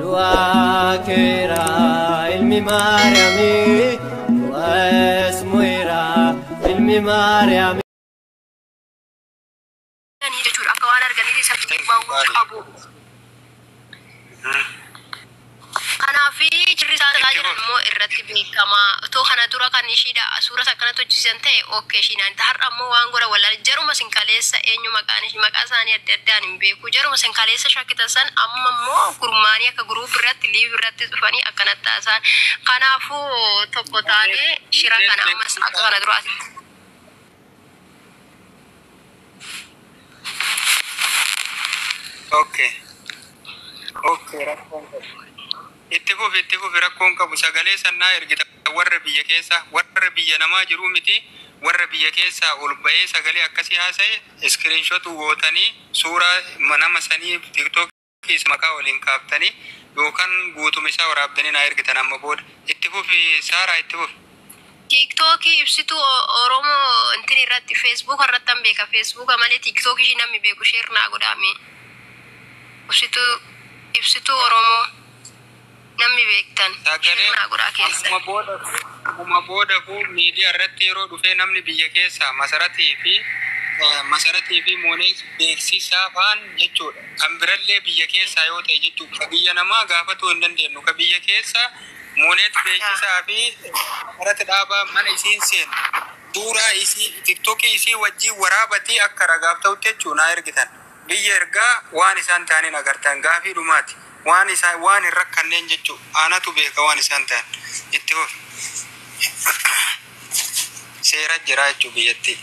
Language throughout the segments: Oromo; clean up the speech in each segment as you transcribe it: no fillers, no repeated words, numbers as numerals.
Du'aa keera ilmi Maariyaamii du'as mo'eera ilmi Maariyaamii. Jechuudha akka waan arganii isa bahuu qabu. Kanaaf jirri isaa jiran immoo irratti beekamaa. Otoo kana dura kan ishiidha suura akkanatti hojjechiisan ta'e okay ishiinaan har'a ammoo waan godha wallaale jaruma sin kaleessa eenyu maqaan ishii maqaa isaanii adda addaan hin beeku jaruma sin kaleessa shakkitan san amma immoo gurmaanii akka guruup irratti liiv irratti dhufanii akkanatti taasisan. Kanaafuu tokko taanee shira kana ammas akka kana duraatti. Okay. Okay, rakkoon qabu. Itti fufi, itti fufi, rakkoon qabu. Sagalee sannaa ergita warra biyya keessa, warra biyya namaa jiru miti, warra biyya keessaa ol ba'ee sagalee akkasii haasa'e screenshot gootanii suuraa nama sanii TikTok maqaa waliin kaaftanii yookaan guutuma isaa waraabdanii naa ergitan amma booda. Itti fufi Saaraa, itti fufi. Tiiktookii ibsituu Oromoo intin irratti Feesbuuka irratti an beeka, Feesbuuka malee tiiktookii ishii namni beeku share naa godhaame. Ibsituu Oromoo namni beektan share Sagalee naa godhaa keessan. Ammuma booda kun miidiyaa irratti yeroo dhufee namni biyya keessaa Masaratii fi Moonees beeksisaa faan jechuudha. Kan birallee biyya keessaa yoo ta'e jechuudha. Ka biyya namaa gaafatuu hin dandeenyu. Ka biyya keessaa Mooneet beeksisaa fi Masarati dhaabaa mana isiin seenu. Suuraa isii TikTokii isii wajjin waraabatii akka ragaaf ta'utti jechuudha naa ergitan. Biyya ergaa waan isaan ta'aniin agartan gaafii dhumaati. Waan isaan waan hin rakkanneen jechuudha. Anatu beeka waan isaan ta'an. Itti fufi. Seera jira jechuudha biyyattii.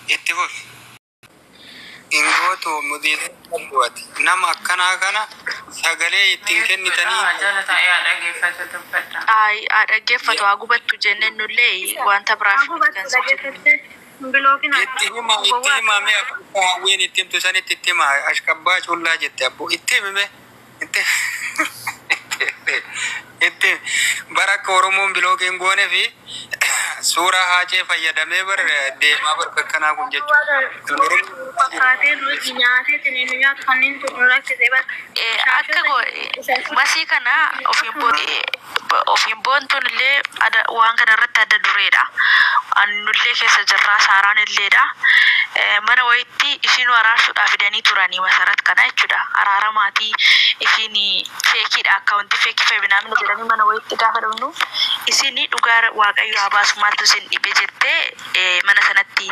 Itti fufi. Hin gootu mudiisa qabdu ati. Nama akkanaa kana sagalee ittiin kennitanii. Jala taa'ee haa dhageeffatu dubbadha. Ay, haa dhaggeeffatu, haa gubattu jenneen nullee wanta biraaf miti kan isa jedhu. Itti hima, itti hima, mee akka hawwiin itti himtu sanitti itti hima. Ashkabbaa cuullaa jette abbo. Itti himi mee. Itti itti bara akka Oromoon block iin goone fi suuraa Haacee fayyadamee bar deemaa bar akkanaa kun jechuudha. Fakkaatee nuti nyaatee nu nyaatu kanneen nu rakkisee bara. Akka masii kana ofiin boontuun illee waan kana irratti adda dureedha. Nullee keessa jirraa, Saaraan illeedha. Mana wayitti ishiin araarsuudhaaf fidanii turanii Masarat kana jechuudha. Araara maatii ishiin fake iidha, account ii fake feebinaamina jedhanii mana wayitti gaafa dhufnu isin dhugaa Waaqayyo haa baasu maaltu isin dhibe jettee mana sanatti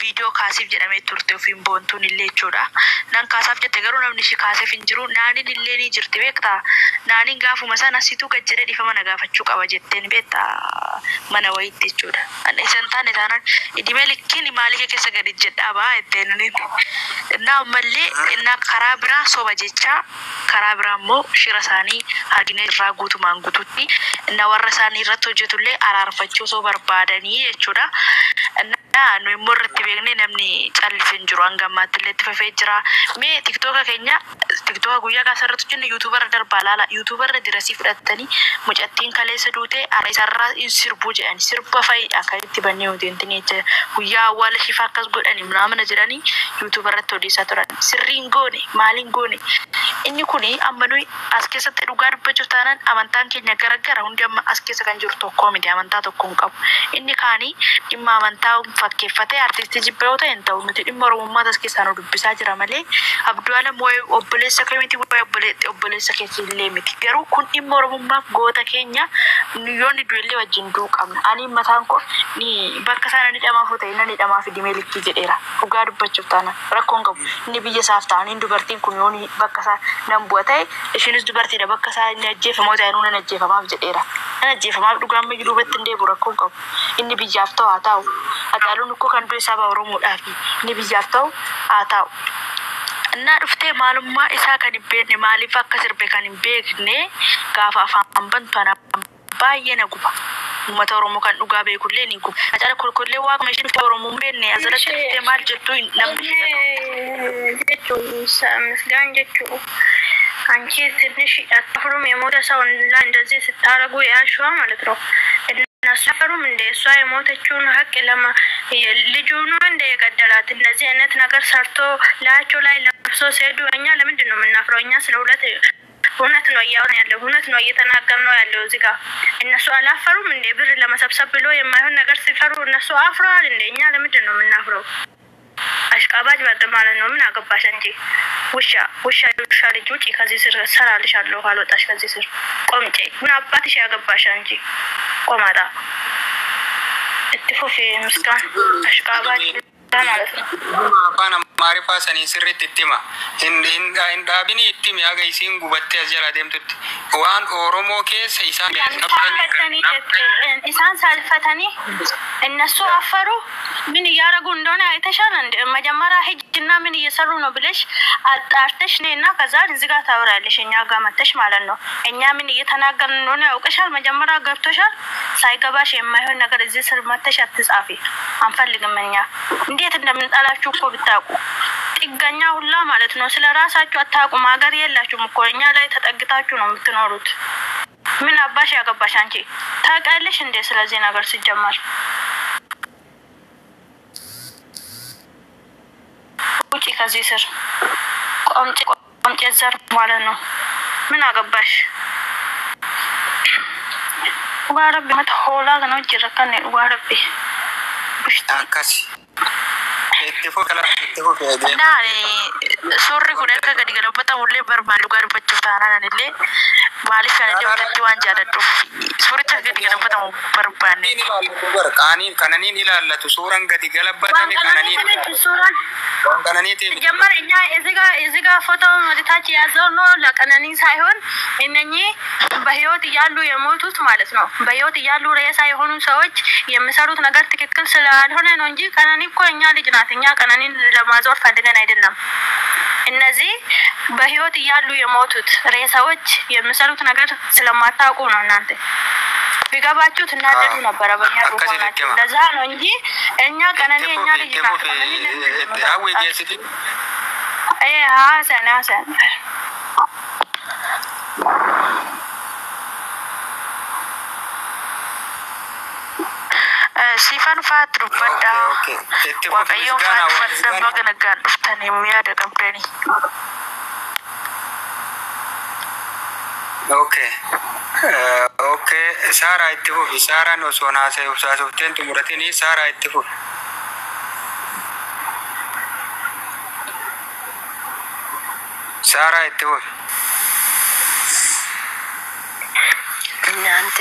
viidiyoo kaasiif jedhamee turte ofiin boontuun illee jechuudha. Nan kaasaaf jette, garuu namni ishii kaaseef hin jiru. Naaniin illee ni jirti beektaa. Naaniin gaafuma sana situu gad jedhee dhiifama na gaafachuu qaba jetteen beektaa mana wayiitti jechuudha. Ani isan taane taanaan idimee likkiin maalii kee keessa gadi jedhaa ba'a jetteen nuti. Innaa ammallee innaa karaa biraa soba jechaa, karaa biraa immoo shira isaanii arginee irraa guutumaan guututti innaa warra isaanii irratti hojjetullee araarfachuu osoo barbaadanii jechuudha. Innaa nu immoo irratti beeknee namni callise hin jiru, hanga ammaatti illee itti fufee jira. Mee TikToka keenya, TikToka guyyaa kaasa irratti hojjenne YouTuberra darbaa laala. YouTuberra dirasii fudhattanii mucattiin kaleessa duute har'a isarraa hin sirbuu jedhani, sirba fayidha kan itti bannee nuti wanti jecha guyyaa awwaala shifaa akkas godhani munaamina jedhanii YouTuberratti odeessaa turan. Sirriin goone maaliin goone inni kuni amma nuyi as keessatti dhugaa dubbachuuf taanaan amantaan keenya garagara, hundi amma as keessa kan jiru tokko miti, amantaa tokko hin qabu. Inni kaanii dhimma amantaa fakkeeffatee artistii jibba yoo ta'e hin ta'u, nuti dhimma Oromummaa as keessaa nu dubbisaa jira malee Abdu'aalam waa'ee obboleessa kee miti, waa'ee obboleessa keessa illee miti. Garuu kun dhimma Oromummaaf goota keenya nu yoo inni du'ellee wajjin du'uu qabna. Ani mataan koo ni bakka sana ni dhamaaf ta'e nan dhamaaf dimee likkii jedheera. Dhugaa dubbachuuf taanaan rakkoon qabu. Inni biyya isaaf ta'aniin dubartiin kun yoo ni bakka isaa nan bu'a ta'e, ishiinis dubartiidha, bakka isaa inni ajjeefamoo ta'e nan ajjeefamaaf jedheera. Nan ajjeefamaaf, dhugaa amma duubatti hin deebi'u, rakkoon qabu. Inni biyyaaf ta'u haa ta'u. Hacaaluun ikkoo kan du'e saba Oromoodhaaf, inni biyyaaf ta'u haa ta'u. Innaa dhuftee maalummaa isaa kan hin beekne, maaliif akka sirbe kan hin beekne gaafa afaan bantu ana baay'ee na guba. Uummata Oromoo kan dhugaa beekullee ni guba. Hacaala kolkollee waaquma isheen dhuftee Oromoo hin beekne asirratti dhuftee maal jettu namni fudhatu. Jechuun ምስጋን jechuu አንቺ ትንሽ አታፍሩም? የሞተ ሰው ላይ እንደዚህ ስታረጉ ያሸዋ ማለት ነው። እነሱ አፈሩም እንደ እሷ የሞተችውን ሀቅ ለማ ልጁ ነው እንደ የገደላት እንደዚህ አይነት ነገር ሰርቶ ላያቸው ላይ ለብሶ ሲሄዱ እኛ ለምንድን ነው የምናፍረው? እኛ ስለ ሁለት እውነት ነው እያወራን ያለው፣ እውነት ነው እየተናገር ነው ያለው። እዚህ ጋር እነሱ አላፈሩም እንዴ? ብር ለመሰብሰብ ብሎ የማይሆን ነገር ሲፈሩ እነሱ አፍረዋል እንዴ? እኛ ለምንድን ነው የምናፍረው? አሽቃባጭ በጥ ማለት ነው። ምን አገባሽ እንጂ ውሻ ውሻ ውሻ ልጅ ውጪ ከዚህ ስር ሰራልሻለሁ። ካልወጣሽ ከዚህ ስር ቆምጬ ምን አባትሽ ያገባሽ እንጂ ቆማጣ እትፉፊ ምስጋን አሽቃባጭ ማለት ነው። Afaan Amaariffaa saniin sirriitti itti hima. Hin dhaabini itti himi haga isiin gubattee as jala deemtutti. Waan Oromoo keessa isaan ሳልፈተኒ ኢሳን ሳልፈተኒ እነሱ አፈሩ። ምን እያደረጉ እንደሆነ አይተሻል። እንደ መጀመሪያ ሂጅና ምን እየሰሩ ነው ብለሽ አጣርተሽ ነይና ከዛ እዚህ ጋር ታወራለሽ፣ እኛ ጋር መተሽ ማለት ነው። እኛ ምን እየተናገርን እንደሆነ ያውቀሻል። መጀመሪያ ገብቶሻል። ሳይገባሽ የማይሆን ነገር እዚህ ስር መተሽ አትጻፊ። አንፈልግም። እኛ እንዴት እንደምንጠላችሁ እኮ ብታውቁ። ጥገኛ ሁላ ማለት ነው። ስለ ራሳችሁ አታውቁም። ሀገር የላችሁም እኮ፣ እኛ ላይ ተጠግታችሁ ነው የምትኖሩት። ምን አባሽ ያገባሽ አንቺ? ታውቂያለሽ እንዴ ስለዚህ ነገር ሲጀመር? ውጪ ከዚህ ስር ቆምጬ ቆምጬ ዘር ማለት ነው። ምን አገባሽ? Dhugaa rabbi mata hoolaa kana wajjin rakkanne, dhugaa rabbi. Akkasi. Itti fufi, itti fufi. እና suurri kun akka gadi galabatamullee barbaadu, dhugaa dubbachuuf taanaan anillee maaliif kanallee hundatti waan jaaladhuuf suuricha akka gadi galabatamu barbaanne. Qaaniin ilaallatu bara qaaniin kananiin ilaallatu suuraan gadi waan galabbatame ቀነኒ kananiin ትንሽ ሱራን waan kananiitiin ሲጀመር እኛ እዚህ ጋር ፎቶ ወደታች ያዘው ነው ለቀነኒ ሳይሆን እነኚህ በህይወት እያሉ የሞቱት ማለት ነው። በህይወት እያሉ ሬሳ የሆኑ ሰዎች የሚሰሩት ነገር ትክክል ስላልሆነ ነው እንጂ ቀነኒ እኮ እኛ ልጅ ናት። እኛ ቀነኒን ለማዞር ፈልገን አይደለም። እነዚህ በህይወት እያሉ የሞቱት ሬሳዎች የሚሰሩት ነገር ስለማታውቁ ነው። እናንተ ቢገባችሁ ትናደዱ ነበረ በእኛ Akkasi ሆናችሁ። jettema. ለዛ ነው እንጂ እኛ ቀነኒ Itti እኛ fufi, ልጅ itti ናት። fufi. ቀነኒ ለምንድን ነው Hawwi የምታወጣት? geessiti. ሀሰን ሀሰን Siifan fa'aatti dubbadha. Okay, okay. Itti fufi. Waaqayyoon Misgaanaa fa'aa waan dubbadha, misgaanaa. baga nagaan dhuftanii yaada qabdanii. Okay. Okay. Saaraa itti fufi. Saaraan osoo haasa'e haasofteen xumuratini Saaraa itti fufi. Saaraa itti fufi. እናንተ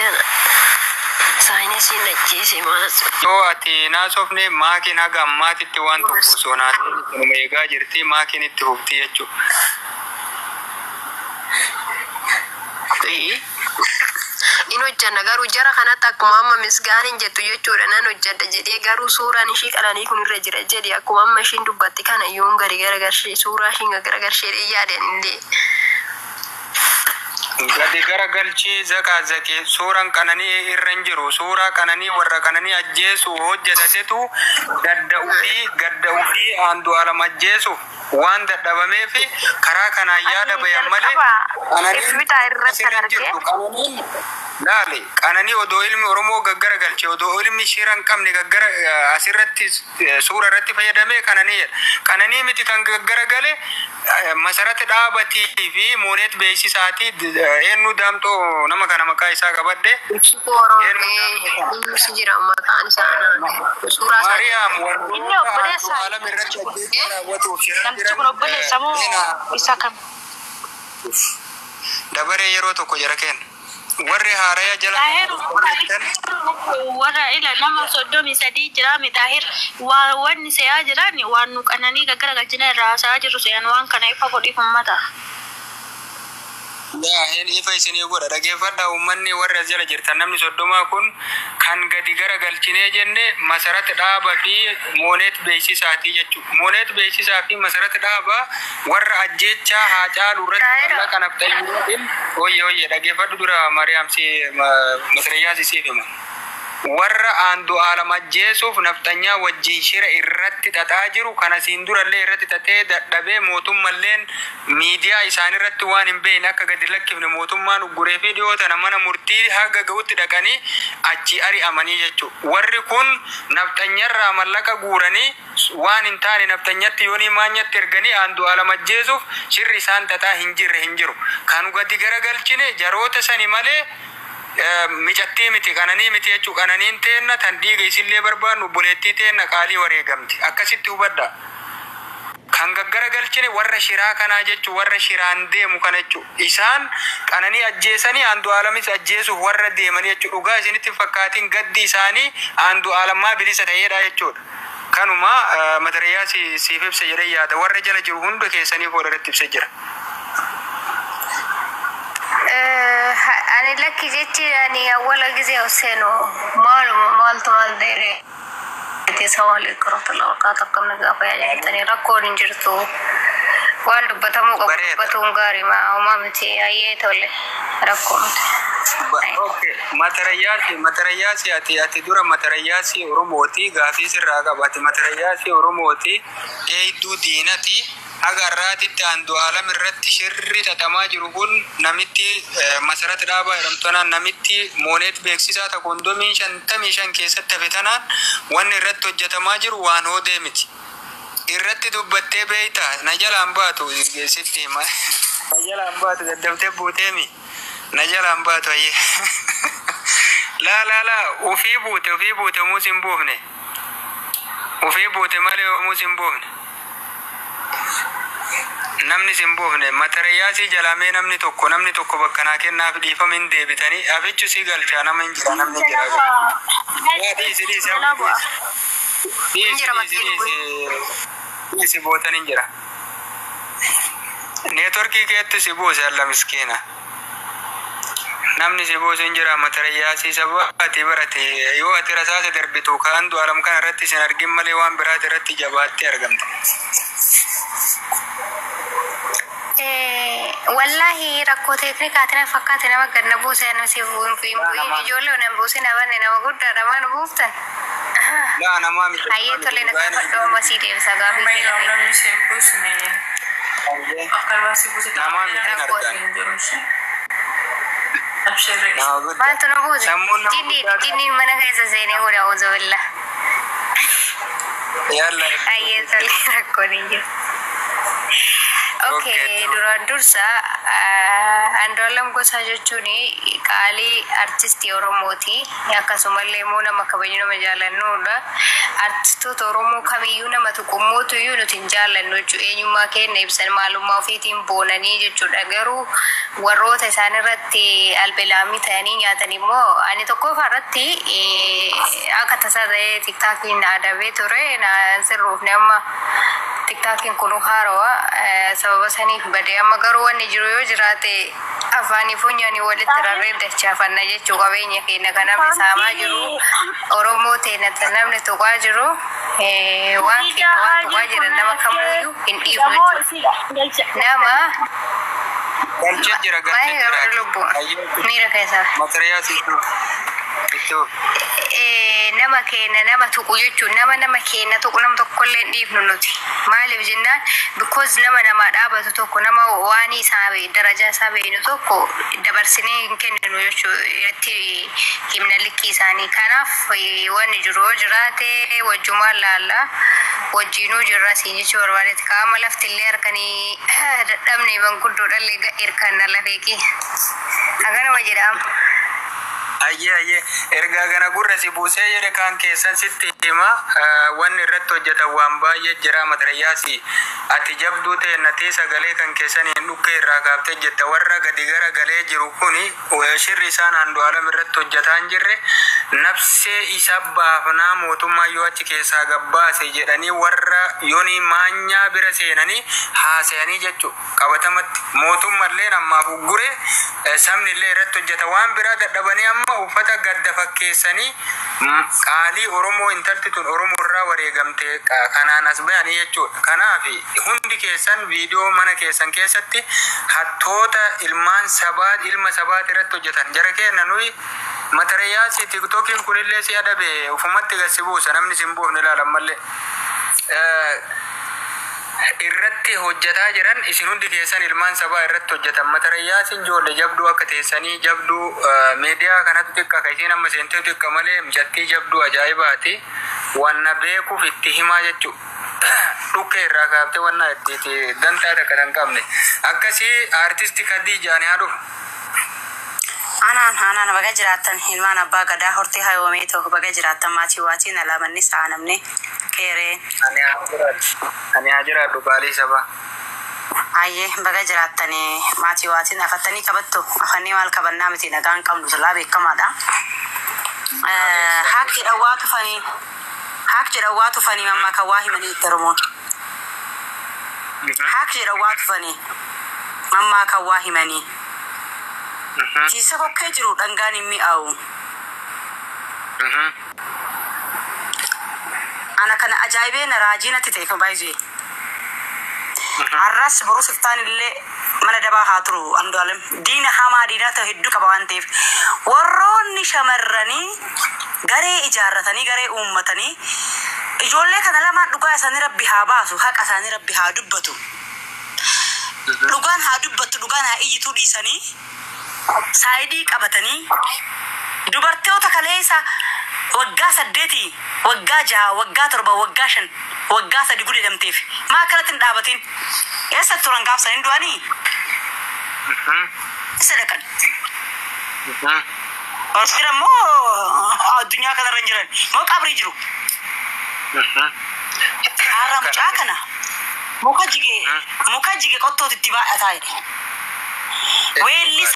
ሳይነሲን ajjeese ማለት ነው። Yoo ati naasofne maakiin haga ammaatitti waan tokko osoo haasa'e itti eegaa jirti, maakiin itti fufti jechuudha. In hojjanna garuu jara kanatti akkuma amma misgaanin jettu jechuudha, nan hojjedha jedhee garuu suuraan ishii qalanii kun irra jira jedhi, akkuma amma ishiin dubbatti kana yoon gadi garagarshee suuraa ishiin garagarshee yaadan illee. Gadi garagalchii zaqaa zaqee, suuraan qananii irra hin jiru. Suuraa qananii warra qananii ajjeesu hojjetatetu gadda ufii Andu'aalam ajjeesuuf waan dadhabameef karaa kanaan yaada Ani bayan malee jalqaba qananiin ifmitaa irratti asirra kan hin jirtu. arge Qananiin laale qananii odoo ilmi Oromoo gaggara galche, odoo ilmi shira hin qabne gaggara asirratti suura irratti fayyadamee qananii jedha. Qananii miti kan gaggara gale, Masarati Dhaabatii fi Mooneet Beeksisaatii eenyu daamxoo nama kana maqaa isaa qabadhe Ibsituu eenyu daamxoo kana. Oromoo jira maqaan isaa suuraa isaanii. Maariyaam Inni warroota obboleessa Andu'aalam irratti ajjeechaa raawwatuuf shira Namtichi jiran kun obboleessa moo seena isa kam? Dabaree yeroo tokko jara kenna. Warri haaraya jala Taahir hojjetan warra ila nama 33 jira mi Taahir, waan wanni se'aa jiran waan nu qananii gaggaragalchina irraa haasa'aa jirru se'an, waan kana ifa godhiif ummata. Yaa hin ifa isinii godha, dhageeffadha uummanni warri as jala jirtan, namni 30 kun kan gadi gara galchinee jenne Masarat Dhaaba fi Mooneet Beeksisaatii jechuudha. Mooneet Beeksisaa fi Masarat Dhaaba warra ajjeechaa Haacaaluu irratti Taahira mallaqa nafxanyootiin. Oyye oyye, dhageeffadhu dura Mariyaam, si Masarayyaa si siif hima. Warra Andu'aalam ajjeesuuf nafxanyaa wajjin shira irratti xaxaa jiru kana siin durallee irratti xaxee dadhabee, mootummalleen miidiyaa isaanirratti waan hin beekne akka gadi lakkifne mootummaan ugguree fi dhiyoo tana mana murtii haga ga'utti dhaqanii achi ari'amanii jechuudha. Warri kun nafxanyarraa mallaqa guuranii waan hin taane nafxanyatti yoonii maanyatti erganii Andu'aalam ajjeesuuf shirri isaan xaxaa hin jirre hin jiru. Kan gadi garagalchine jaroota sani malee micattii miti, qananii miti jechuudha. Qananiin teenna tan dhiiga isillee barbaannu, obboleettii teenna qaalii wareegamti. Akkasitti hubadha. Kan gaggaragalchine warra shiraa kanaa jechuun warra shiraan deemu kana jechuudha. Isaan qananii ajjeesanii Andu'aalamis ajjeesuuf warra deemanii jechuudha. Dhugaa isinitti hin fakkaatiin, gaddi isaanii Andu'aalammaa bilisa ta'eedha jechuudha. Kanuma matariyaa siif ibsa jedhee yaada. Warra jala jiru hunda keessanii fuulduratti ibsa jira. Ani lakki jechi ani awwala ጊዜ seenu maaluma maaltu maal ta'e. Assalamu alaikum warahmatullahi wabarakatuh. Akkam nagaa, fayyaa jirtanii? Rakkoon hin jirtu, waan dubbatamuu qabu Bareeda. Dubbatuun gaarii homaa miti. Ayyee, tole, rakkoo miti. Okay. Matarayyaasi, ati dura matarayyaasi Oromooti, gaafii sirraa qaba. Ati matarayyaasi Oromooti, eeyduu diinati. Haga har'aatitti Andu'aalam irratti shirri xaxamaa jiru kun namitti Masarat Dhaabaa jedhamtu tanaan, namitti Mooneet Beeksisaa ta kondomiin 55 keessatti hafe tanaan wanni irratti hojjetamaa jiru waan hoodee miti. Irratti dubbattee beeyta, na jalaan baatu, sitti hima. Na jalaan baatu, daddabtee buuteemi. Na jalaan baatu, ayyee. Laa laa laa, ufii buute, ufii buute, muus hin buufne. Ufii buute malee muus hin buufne. Namni sin buufne matarayyaasii jalaamee namni tokko bakka naa kennaaf, dhiifama, hin deebitanii afichu si galchaa, nama hin jira, namni hin jira. Yaa, dhiisi, dhiisi, dhiisi. Hin jira. Dhiisi, dhiisi, dhiisi, dhiisi, bootan hin jira. Neetworkii keetti si buuse, alla miskiina. Namni si buusu hin jira. Matarayyaasii, saba ati barate yoo ati rasaasa darbitu ka Andu'aalam kana irratti sin argin malee waan biraati irratti jabaattee argamte. Wallahi rakkoo teeknikaatiin na fakkaate, nama ganna buuse ani si hin bu'in, ijoollee nan buuse, na banne, nama guddaadha maan buuftan. Laa, namaa miti. Hayyee, tole, na gaafadhu, amma sii deebisa gaafii Amma yeroo kee. Namni si hin buusne akkanuma si buuse. Namaa miti hin argan. Hin jiru ishee. Abshirri. Nama guddaa. Maaltu na buuse? Sammuun nama Jinniin guddaa. Jinniin mana keessa seenee godha, auzu billah. Yalla. Hayyee, tole, rakkoon hin jiru. Okay. Okay, duraan dursa Andu'aalam Gosaa jechuun qaalii artistii Oromooti. Akkasumallee immoo nama kabaju, nama jaallannudha. Artistoota Oromoo kamiyyuu nama tuqumootu iyyuu nuti hin jaallannu jechuudha. Eenyummaa keenya ibsan, maalummaa ofiitiin boonanii jechuudha. Garuu warroota isaan irratti albeelaamii ta'anii nyaatan immoo ani tokkoffaa irratti akka tasaa ta'ee tiktaakiin adabee ture, na sirruufne. Amma tiktaakiin kun haarawaa, sababa saniif badee. Amma garuu wanni jiru yoo jiraate afaanii funyaanii walitti rarree dachaafanna jechuu. Qabeenya keenya kan namni saamaa jiru, Oromoo teenya namni tuqaa jiru, waan keenya waan tuqaa jiran nama kamuyyuu hin dhiifnu jechuudha. Nama Galchee jira, galchee baay'ee jira. gabaadha lubbuu miira keessaa. Matarayyaasii itti. Nama keenya nama tuqu jechuun nama keenya tuqu nama tokkollee hin dhiifnu nuti. Maaliif jennaan, because nama namaa dhaabatu tokko, nama waan isaa darajaa isaa beeknu tokko dabarsinee hin kenninu jechuu, itti himna likkii isaanii. Kanaaf wanni jiru yoo jiraate wajjumaan laalla, wajjinuu jirra siin jechuu barbaadetti. Qaama laftillee harkanii dadhabne manguddoodhallee hirkanna lafeeqii. Akkanuma jedhama. Ayyee, ayyee, ergaa kana gurra si buusee jedhe kaan keessan sitti hima. Wanni irratti hojjetan waan baay'ee jira. Matarayyaasi, ati jabduu ta'e natee sagalee kan keessan hin dhukkee irraa kaaftee jetta. Warra gadi gara galee jiru kuni shirri isaan Andu'aalam irratti hojjetaa hin jirre, nafsee isa baafnaa mootummaa yoo achi keessaa gabbaase jedhanii warra yoonii maanyaa bira seenanii haasayanii jechuudha. Qabatamatti mootummallee ammaaf uggure, sabni illee irratti hojjeta. Waan biraa dadhabanii amma uffata gadda fakkeessanii qaalii Oromoo, intalti tun Oromoo irraa wareegamte kanaan as bayanii jechuudha. Kanaaf hundi keessan viidiyoo mana keessan keessatti hattoota ilmaan sabaa, ilma sabaati irratti hojjetan jara keenya nuyi Matariyaasi tiktookiin kunillee si adabe ufumatti gad si buusa namni si hin buufne ilaalan mallee. Irratti hojjataa jiran isin hundi keessan ilmaan sabaa irratti hojjetan. Matariyaasiin ijoollee jabduu akka teessanii jabduu miidiyaa kanatu xiqqa ka isiin amma seentee xiqqa malee mucattii jabduu ajaa'ibaati. Wanna beekuuf itti himaa jechuudha. Dhukkee irraa kaaftee wanna itti dantaa takka kan qabne. Akkasii aartisti Khadijaan haa dhufu. Anaan anaan baga jiraattan ilmaan abbaa gadaa hortee hayoomee tokko baga jiraattan maatii waatiin alaamanni saanamne qeeree. Ani haa jiraadhu. Ani haa jiraadhu qaalii sabaa. Ayyee baga jiraattanii maatii waatiin afattanii qabattu afannii maal qabannaa miti nagaan qabnu silaa beekamaadha. Haaq jedhan waa tufanii haaq jedhan waa tufanii mammaa kan waa himanii itti Oromoon. Haaq jedhan waa tufanii mammaa kan waa himanii. Tiisa kokkee jiru dhangaan hin mi'aawu. Ana kana ajaa'ibee na raajii natti ta'e kan baay'isee. Har'as borus iftaan illee mana dabaa haa turu Andu'aalem. Diina hamaa diinaa ta'e hedduu qaba waan ta'eef. Warroonni shamarranii garee ijaarratanii garee uummatanii ijoollee kana lamaan dhugaa isaanii rabbi haa baasu haqa isaanii rabbi haa dubbatu. Dhugaan haa dubbattu dhugaan haa iyyituu dhiisanii saayidii qabatanii dubartoota kaleessa waggaa 8 waggaa 6 waggaa 7 waggaa 5 waggaa 3 gudeedamteef maa akkanatti hin dhaabatin eessa turan gaafsan hin du'anii eessa dhaqan Jira moo addunyaa kanarra hin jiran moo qabrii jiru har'a mucaa kana muka jige qottootu itti baay'ataa jedhe weellis.